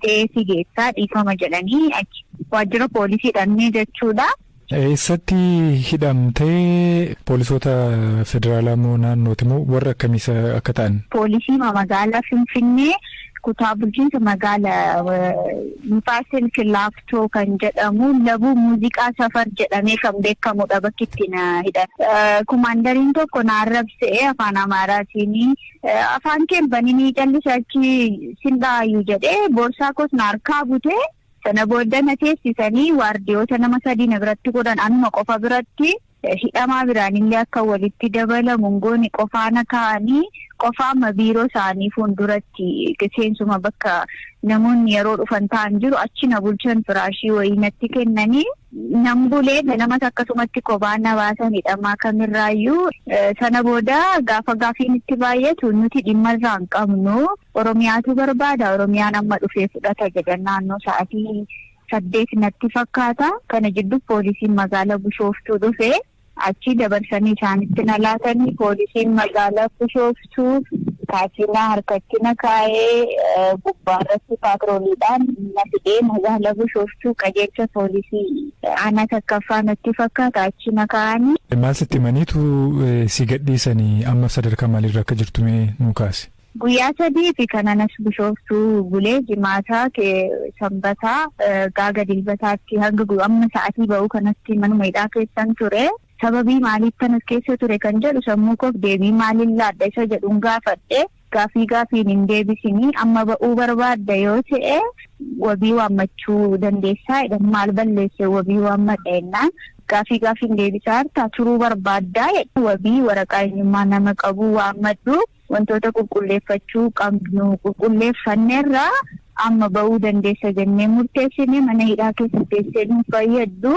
fudhadhee si geessaa, dhiifama jedhanii achi waajjira poolisii dhannee jechuudha. Eessatti hidhamtee? Poolisoota federaalaa moo naannooti moo warra akkamiis akka ta'an? Poolisii magaalaa Finfinnee, kutaa bulchiinsa magaala Nifaasilk Laaftoo kan jedhamu, Labuu Muuziqaa Safar jedhamee kan beekamudha bakki itti na hidhan. Kumaandariin tokko na arrabsee afaan Amaaraatiin, "Afaan kee baninii callisa, achi sin dhaayu," jedhee boorsaa koos na harkaa butee. Sana booda na teessisanii waardiyoota nama sadii na biratti godhan. Anuma qofa biratti, hidhamaa biraanillee akka walitti dabalamu goone, qofaana kaa'anii, qofaama biiroo isaanii fuulduratti seensuma bakka namoonni yeroo dhufan ta'an jiru achi na bulchan. Firaashii wayii natti kennanii nan bulee. Ganamas akkasumatti kophaa na baasan, hidhamaa kamirraayyuu. Sana booda gaafa gaafiin itti baay'atu, "Nuti dhimma irraa hin qabnu, Oromiyaatu barbaada, Oromiyaan amma dhufee fudhata," jedhan. Naannoo sa'aatii 8 natti fakkaata. Kana jidduu poolisiin magaalaa Bishooftuu dhufe. Achi dabarsanii isaanitti na laatanii. Poolisiin magaalaa Bishooftuu kaasinaa harkatti na kaa'ee, gubbaarratti paatrooliidhaan na fidee magaalaa Bishooftuu qajeelcha poolisii aanaa takkaffaa natti fakkaata achi na kaa'anii. Maal sitti himaniitu si gadhiisanii? Amma sadarkaa maaliirra akka jirtu mee nuu kaasi? Guyyaa 3 fi kanan as Bishooftuu bulee, Jimaataa, Sanbataa, gaaga Dilbataatti hanga amma sa'atii ba'uu kanatti manuma hidhaa keessan ture. Sababii maaliif as keessa ture kan jedhu sammuu koof deebii maaliin laadha isa jedhuun gaafadhe. Gaafii gaafiin hin deebisinii, "Amma ba'uu barbaadda yoo ta'e wabii waammachuu dandeessaa," jedhan. "Maal balleesse wabii waammadha?" jennaan, "Gaafii gaafiin deebisaa jirta, turuu barbaaddaa, wabii waraqaa eenyummaa nama qabu waammadhu, wantoota qulqulleeffachuu qabnu qulqulleeffanneerra, amma ba'uu dandeessa jennee murteessine, mana hidhaa keessa teessee nu fayyaddu,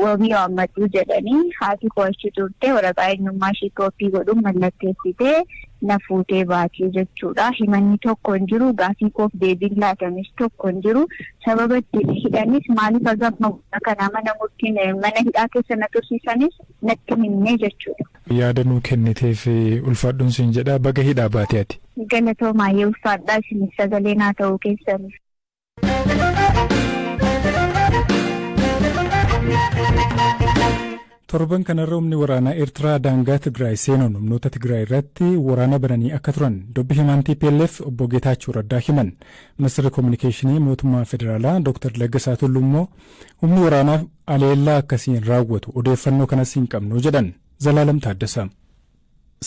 wabii waammadhu," jedhanii. Haati koo achi turte, waraqaa eenyummaa ishii kooppii godhuun mallatteessitee na fuutee baatee jechuudha. Himanni tokko hin jiru, gaafii koof deebiin laatamis tokko hin jiru. Sababa ittiin hidhanis, maaliif hagamma kana mana murtiin mana hidhaa keessa na tursiisanis natti himne jechuudha. Yaada nuu kenniteef ulfaadhuun siin jedha. Baga hidhaa baatee ati. Galatoomaa, ulfaadhaa isinis sagalee naa ta'uu keessaniif. Torban kanarra humni waraanaa Eertiraa daangaa Tigraay seenuun humnoota Tigraay irratti waraana bananii akka turan dubbi himaan TPLF obbo Geetaachoo Raddaa himan. Ministeerri Koominikeeshinii mootummaa federaalaa Dr. Laggasaa Tulluu immoo humni waraanaa aleellaa akkasiin raawwatu odeeffannoo kanas hin qabnu jedhan. Zalaalam Taaddasaa.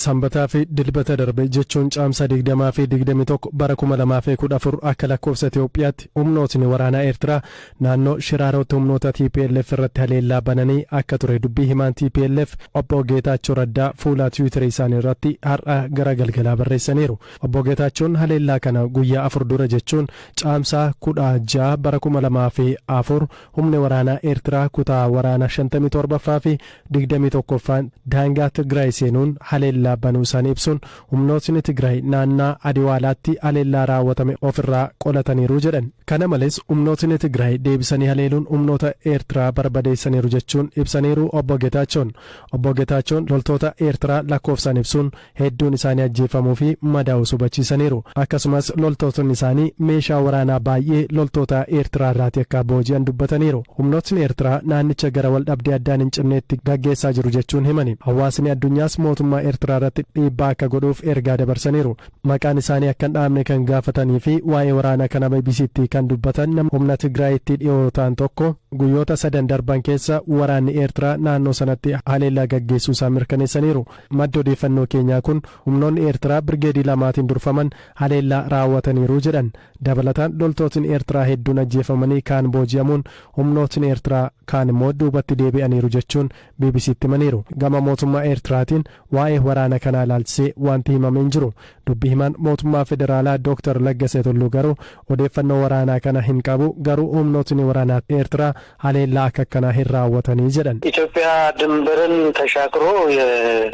Sanbataa fi Dilbata darbe, jechuun Caamsaa 20 fi 21 bara 2014 akka lakkoofsa Itoophiyaatti, humnootni waraanaa Eertiraa naannoo Shiraarootti humnoota TPLF irratti haleellaa bananii akka ture dubbii himaan TPLF obbo Geetaachoo Raddaa fuula Tiwiitarii isaanii irratti har'a gara galgalaa barreessaniiru. Obbo Geetaachoon haleellaa kana guyyaa 4 dura, jechuun Caamsaa 16 bara 2004, humni waraanaa Eertiraa kutaa waraanaa 57ffaa fi 21ffaan daangaa Tigraay seenuun haleellaa banuu isaanii ibsuun, humnootni Tigraay naannaa Adiwaalaatti haleellaa raawwatame ofirraa qolataniiru jedhan. Kana malees humnootni Tigraay deebisanii haleeluun humnoota Eertiraa barbadeessaniiru jechuun ibsaniiru obbo Geetaachoon. Obbo Geetaachoon loltoota Eertiraa lakkoofsaan ibsuun hedduun isaanii ajjeefamuu fi madaa'uu hubachiisaniiru. Akkasumas loltootni isaanii meeshaa waraanaa baay'ee loltoota Eertiraa irraati akka booji'an dubbataniiru. Humnootni Eertiraa naannicha gara wal dhabdee addaan hin cinneetti gaggeessaa jiru jechuun himani. Hawaasni addunyaas mootummaa Eertiraa irratti dhiibbaa akka godhuuf ergaa dabarsaniiru. Maqaan isaanii akka hin dhaabne kan gaafatanii fi waa'ee waraana kana BBCtti kan dubbatan nama humna Tigraayitti dhiyoo ta'an tokko guyyoota sadan darban keessa waraanni Eertiraa naannoo sanatti haleellaa gaggeessuu isaa mirkaneessaniiru. Maddi odeeffannoo keenyaa kun humnoonni Eertiraa birgeedii lamaatiin durfaman haleellaa raawwataniiru jedhan. Dabalataan loltootni Eertiraa hedduun ajjeefamanii kaan booji'amuun, humnootni Eertiraa kaan immoo duubatti deebi'aniiru jechuun BBCtti himaniiru. Gama mootummaa Eertiraatiin waa'ee waraana kanaa ilaalchisee wanti himame hin jiru. Dubbi himaan mootummaa federaalaa Dr. Laggasee Tulluu garuu odeeffannoo waraanaa kana hin qabu, garuu humnootni waraanaa Eertiraa haleellaa akka akkanaa hin raawwatanii jedhan. ኢትዮጵያ ድንበርን ተሻግሮ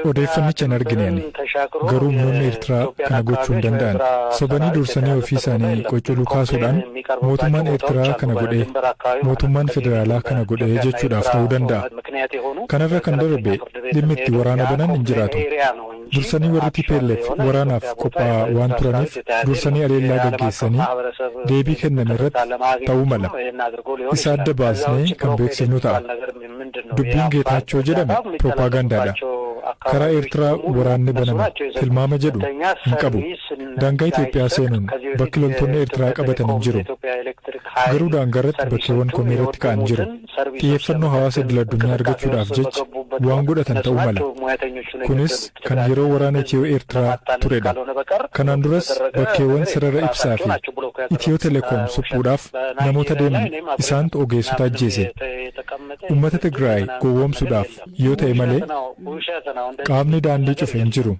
Odeeffannicha hin argine ani. Garuu humnoonni Eertiraa kana gochuu hin danda'an. Sobanii dursanii ofii isaanii qoccoluu kaasuudhaan mootummaan Eertiraa kana godhee, mootummaan federaalaa kana godhee jechuudhaaf ta'uu danda'a. Kanarra kan darbe dhimmi itti waraana banan hin jiraatu. ነው እንጂ Dursanii warri TPLF waraanaaf qophaa'aa waan turaniif dursanii haleellaa gaggeessanii deebii kenname irratti ta'uu mala. Isa adda baasnee kan beeksifnu ta'a. Dubbiin Geetaachoo jedhame piroopaagandaadha. Karaa Eertiraa waraanni baname tilmaama jedhu hin qabu. Daangaa Itoophiyaa seenuun bakki loltoonni Eertiraa qabatan hin jiru. Garuu daangaa irratti bakkeewwan komii irratti ka'an jiru. Xiyyeeffannoo hawaasa idil addunyaa argachuudhaaf jecha waan godhatan ta'uu mala. Kunis kan yeroo waraana Itiyoo Eertiraa turedha. Kanaan duras bakkeewwan sarara ibsaa fi Itiyoo Telekoom suphuudhaaf namoota deeman isaantu ogeessota ajjeese. Uummata Tigraay gowwoomsuudhaaf yoo ta'e malee qaamni daandii cufe hin jiru.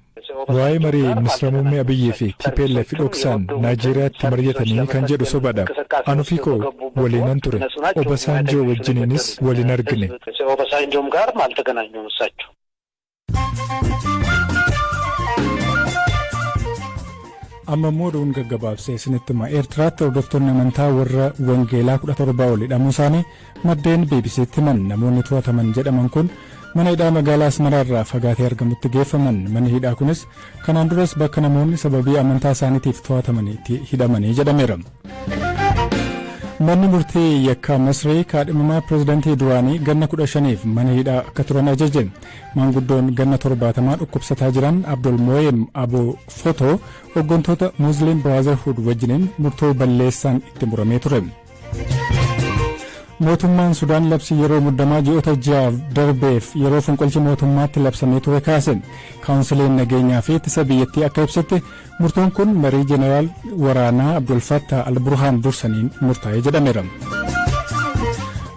Waa'ee marii ministeera muummee Abiyyii fi TPLF dhoksaan Naayijeeriyaatti mari'atanii kan jedhu sobadha. Anufii koo waliinan ture. Obasanjoo wajjiniinis waliin argine. ኦባሳንጆም ጋርም አልተገናኙም እሳቸው። Amma immoo oduun gaggabaabsee isinitti hima. Eertiraatti hordoftoonni amantaa warra Wangeelaa 17 ol hidhamuu isaanii maddeen BBCtti himan. Namoonni to'ataman jedhaman kun mana hidhaa magaalaa Asmaraa irraa fagaatee argamutti geeffaman. Manni hidhaa kunis kanaan duras bakka namoonni sababii amantaa isaaniitiif to'ataman itti hidhamanii jedhameera. Manni murtii yakkaa Masrii kaadhimamaa pirezidaantii duraanii ganna 15f mana hidhaa akka turan ajaje. Maanguddoon ganna 70 dhukkubsataa jiran Abdul Moyem Abu Foto hooggantoota Muslim Brotherhood wajjiniin murtoo balleessaan itti muramee ture. Mootummaan Sudaan labsii yeroo muddamaa ji'oota 6 darbeef yeroo fonqolchi mootummaatti labsamee ture kaase. Kaawunsiliin nageenyaa fi ittisa biyyattii akka ibsetti, murtoon kun marii jeneraal waraanaa Abdul Fattah al-Burhaan dursaniin murtaa'ee jedhameera.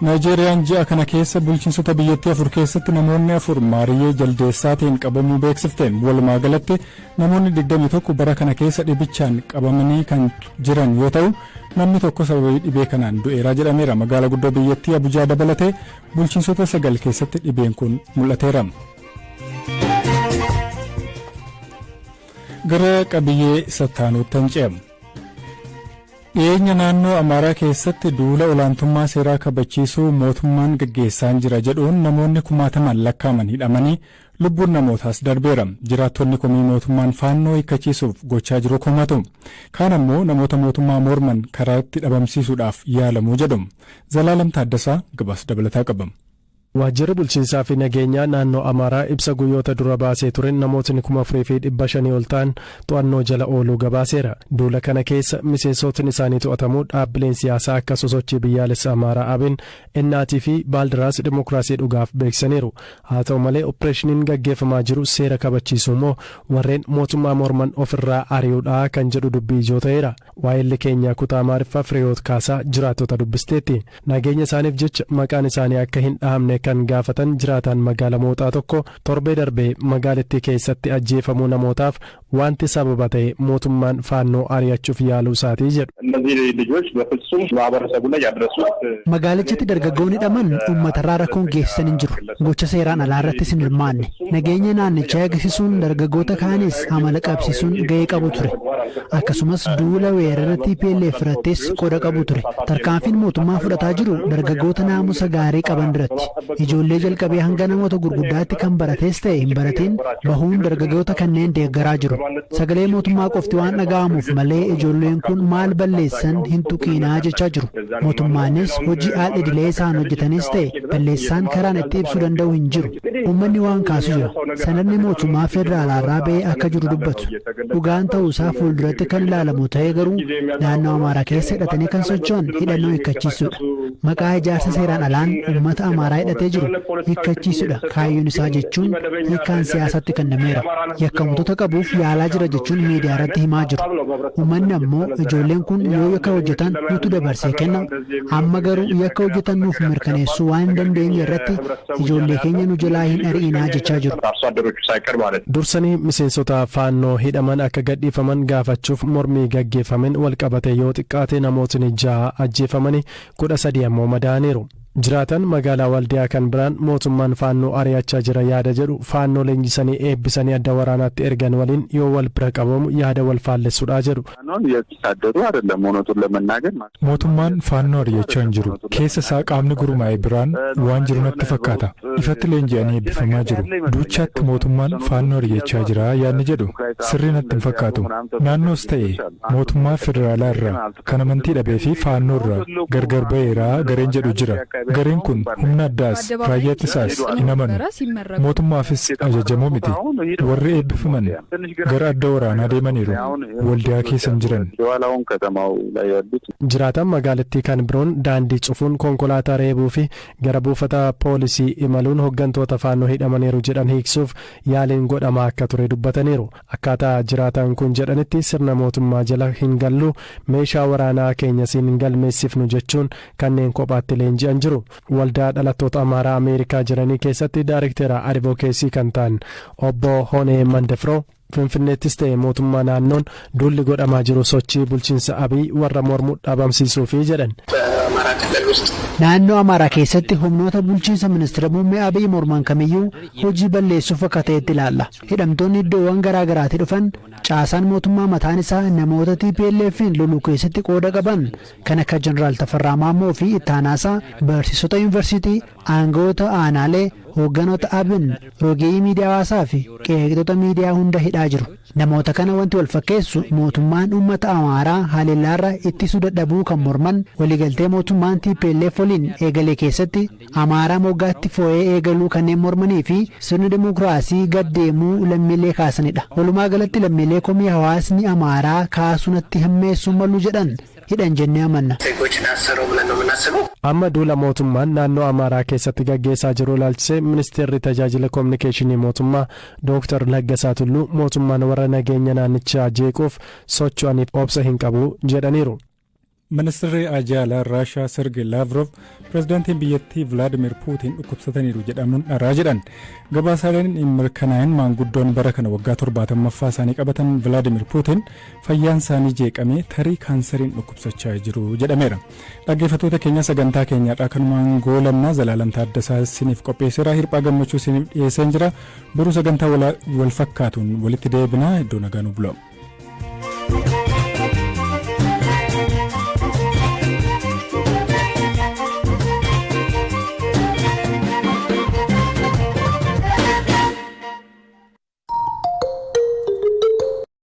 Naayijeeriyaan ji'a kana keessa bulchiinsota biyyattii afur keessatti namoonni afur maariyyee jaldeessaatiin qabamuu beeksifte. Walumaa galatti namoonni 21 bara kana keessa dhibichaan qabamanii kan jiran yoo ta'u, namni tokko sababii dhibee kanaan du'eeraa jedhameera. Magaalaa guddoo biyyattii Abujaa dabalatee bulchiinsota sagal keessatti dhibeen kun mul'ateera. Gara qabiyyee sattaanuutti ce'amu. Dhiyeenya naannoo Amaaraa keessatti duula olaantummaa seeraa kabachiisuu mootummaan gaggeessaa jira jedhuun namoonni kumaataman lakkaaman hidhamanii lubbuun namootaas darbeera. Jiraattonni komii mootummaan faannoo hiikkachiisuuf gochaa jiru komatu. Kaan ammoo namoota mootummaa morman karaatti dhabamsiisuudhaaf yaalamuu jedhu. Zalaalam Taaddasaa gabaasa dabalataa qaba. Waajjirri bulchiinsaa fi nageenyaa naannoo Amaaraa ibsa guyyoota dura baasee tureen namootni 4,500 ol ta'an to'annoo jala ooluu gabaaseera. Duula kana keessa miseensotni isaanii to'atamuu dhaabbileen siyaasaa akka Sosochii Biyyaalessa Amaaraa Abin, Innaatii fi Baaldiraas Dimokiraasii Dhugaaf beeksisaniiru. Haa ta'u malee, opereeshiniin gaggeeffamaa jiru seera kabachiisuu moo warreen mootummaa morman ofirraa ari'uudhaa kan jedhu dubbii ijoo ta'eera. Waa'illi keenya kutaa Amaariffaa Firiyoot Kaasaa jiraattota dubbisteetti. Nageenya isaaniif jecha maqaan isaanii akka hin dhahamne kan gaafatan jiraataan magaala Mooxaa tokko, torbee darbee magaalittii keessatti ajjeefamuu namootaaf wanti sababa ta'e mootummaan faannoo ari'achuuf yaaluu isaatii jedhu. እነዚህ ልጆች በፍጹም ማህበረሰቡ ላይ ያደረሱት Magaalichatti dargaggoonni hidhaman uummatarraa rakkoon geessisan hin jiru. Gocha seeraan alaa irrattis hin hirmaanne. Nageenya naannichaa eegsisuun, dargaggoota kaanis amala qabsiisuun ga'ee qabu ture. Akkasumas duula weerara TPLF irrattis qooda qabu ture. Tarkaanfiin mootummaa fudhataa jiru dargaggoota naamusa gaarii qaban irratti. Ijoollee jalqabee hanga namoota gurguddaatti kan baratees ta'e hin baratiin bahuun dargaggoota kanneen deeggaraa jiru. Sagalee mootummaa qofti waan dhaga'amuuf malee ijoolleen kun maal balleessan hin tuqiinaa jechaa jiru. Mootummaanis hojii al idilee isaan hojjetanis ta'e balleessaan karaan itti ibsuu danda'u hin jiru. Uummanni waan kaasu jira. Sanadni mootummaa federaalaarraa ba'ee akka jiru dubbatu. Dhugaan ta'uusaa fuulduratti kan ilaalamu ta'ee, garuu naannoo Amaaraa keessa hidhatanii kan socho'an hidhannoo hiikkachiisuudha. Maqaa ijaarsa seeraan alaan uummata Amaaraa hidhatee jiru hiikkachiisuudha kaayyoon isaa jechuun hiikkaan siyaasatti kennameera. Yakkamtoota qabuuf yaalaa jira jechuun miidiyaa irratti himaa jiru. Uummanni ammoo ijoolleen kun yoo yakka hojjetan nutu dabarsee kenna. Amma garuu yakka hojjetan nuuf mirkaneessuu waan hin dandeenye irratti ijoollee keenya nu jalaa hin ari'inaa jechaa jiru. አርሶ አደሮቹ ሳይቀር ማለት ነው። Dursanii miseensota faannoo hidhaman akka gadhiifaman gaafachuuf mormii gaggeeffameen walqabate yoo xiqqaate namootni jaha ajjeefamanii, 13 ammoo madaa'aniiru. Jiraatan magaalaa Waldiyaa kan biraan mootummaan Faannoo ari'achaa jira yaada jedhu Faannoo leenjisanii eebbisanii adda waraanaatti ergan waliin yoo wal bira qabamu yaada wal faallessudha jedhu. Mootummaan Faannoo ari'achaa hin jiru. Keessa isaa qaamni gurmaa'e biraan waan jiru natti fakkaata. Ifatti leenji'anii eebbifamaa jiru. Duuchaatti mootummaan Faannoo ari'achaa jira yaadni jedhu sirrii natti hin fakkaatu. Naannoos ta'e mootummaa federaalaa irraa kan amantii dhabee fi Faannoo irraa gargar ba'eera gareen jedhu jira. Gareen kun humna addaas raayyaa ittisaas hin amanu. Mootummaafis ajajamoo miti. Warri eebbifaman gara adda waraanaa deemaniiru. Waldiyaa keessa hin jiran. Jiraataan magaalattii kan biroon daandii cufuun, konkolaataa reebuu fi gara buufata poolisii imaluun hooggantoota Faannoo hidhamaniiru jedhan hiiksuuf yaaliin godhamaa akka ture dubbataniiru. Akkaataa jiraataan kun jedhanitti, sirna mootummaa jala hin gallu, meeshaa waraanaa keenya siin hin galmeessifnu jechuun kanneen kophaatti leenji'an jiru. Waldaa dhalattoota Amaaraa Ameerikaa jiranii keessatti daayirektera advocacy kan ta'an obbo Honee Mandefroo, Finfinneettis ta'e mootummaa naannoon duulli godhamaa jiru sochii bulchiinsa Abiy warra mormu dhabamsiisuufi jedhan. Naannoo Amaaraa keessatti humnoota bulchiinsa ministeera muummee Abiy morman kamiyyuu hojii balleessuuf akka ta'etti ilaalla. Hidhamtoonni iddoowwan garaa garaatii dhufan, caasaan mootummaa mataan isaa namoota TPLF'n loluu keessatti qooda qaban kan akka Jeneraal Tafarraa Maammoo fi ittaanaasaa, barsiisota yuunivarsiitii, aangawoota aanaalee, hoogganoota ABN, rogeeyyii miidiyaa hawaasaa fi qeeqxota miidiyaa hunda hidhaa jiru. Namoota kana wanti wal fakkeessu mootummaan uummata Amaaraa haleellaarra ittisuu dadhabuu kan morman, waliigaltee mootummaan TPLF waliin eegalee keessatti Amaaraa moggaatti foo'ee eegaluu kanneen mormanii fi sirni dimokiraasii gad deemuu lammiilee kaasanidha. Walumaa galatti lammiilee komii hawaasni Amaaraa kaasuu natti hammeessuu malu jedhan hidhan jennee amanna. Amma duula mootummaan naannoo Amaaraa keessatti gaggeessaa jiru ilaalchisee ministeerri tajaajila koominikeeshinii mootummaa Dooktar Laggasaa Tulluu mootummaan warra nageenya naannichaa jeequuf socho'aniif obsa hin qabu jedhaniiru. Ministeerri Ajaalaa Raashaa Sergei Laavrov pirezidaantiin biyyattii Vilaadimir Puutiin dhukkubsataniiru jedhamuun dharaa jedhan. Gabaasaaleen hin mirkanaa'in maanguddoon bara kana waggaa 70ffaa isaanii qabatan Vilaadimir Puutiin fayyaan isaanii jeeqamee tarii kaansariin dhukkubsachaa jiru jedhameera. Dhaggeeffattoota keenya, sagantaa keenyaadhaa kanumaan goolabnaa. Zalaalam Taaddasaa isiniif qopheesseera. Hirphaa Gammachuu isiniif dhiyeessee jira. Boruu sagantaa wal fakkaatuun walitti deebinaa, iddoo nagaa nu bula.